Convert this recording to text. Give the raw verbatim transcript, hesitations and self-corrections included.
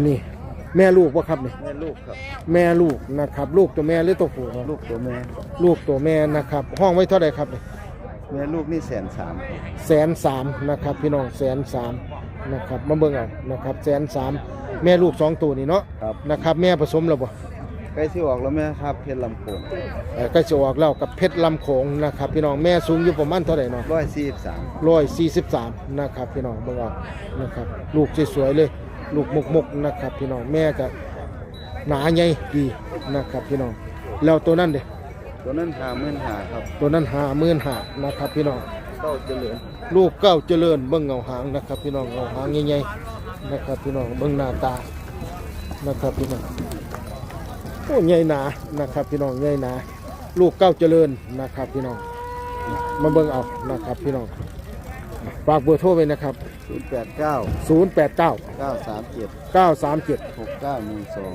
นี่ แม่ลูกบ่ครับนี่ แม่ลูกครับ แม่ลูกนะครับ ลูกตัวแม่หรือตัวผู้ครับ ลูกตัวแม่ ลูกตัวแม่นะครับ ห้องไว้เท่าไหร่ครับนี่ แม่ลูกนี่แสนสาม แสนสามนะครับ พี่น้อง แสนสามนะครับ มาเบิ่งเอานะครับ แสนสาม แม่ลูกสองตัวนี่เนาะ ครับ นะครับ แม่ผสมแล้วบ่ ใกล้สิออกแล้วแม่ครับ เพชรลำโขง เอ่อใกล้สิออกแล้วกับเพชรลำโขงนะครับ พี่น้อง แม่สูงอยู่ประมาณเท่าไหร่เนาะ ร้อยสี่สิบสาม ร้อยสี่สิบสามนะครับ พี่น้อง เบิ่งเอานะครับ ลูกสวยๆเลย ลูกมกๆนะครับ พี่น้อง แม่ก็หนาใหญ่ดีนะครับ พี่น้อง แล้วตัวนั้นเด้ ตัวนั้นห้าหมื่นห้าครับ ตัวนั้นห้าหมื่นห้านะครับ พี่น้อง เก้าเจริญ ลูกเก้าเจริญ เบิ่งเงาหางนะครับ พี่น้อง เงาหางใหญ่ๆนะครับ พี่น้อง เบิ่งหน้าตานะครับ พี่น้อง โอ้ ใหญ่หนานะครับ พี่น้อง ใหญ่หนา ลูกเก้าเจริญนะครับ พี่น้อง มาเบิ่งเอานะครับ พี่น้อง ฝากเบอร์โทรไว้นะครับ ศูนย์แปดเก้า ศูนย์แปดเก้า เก้าสามเจ็ด เก้าสามเจ็ด หกเก้าหนึ่งสอง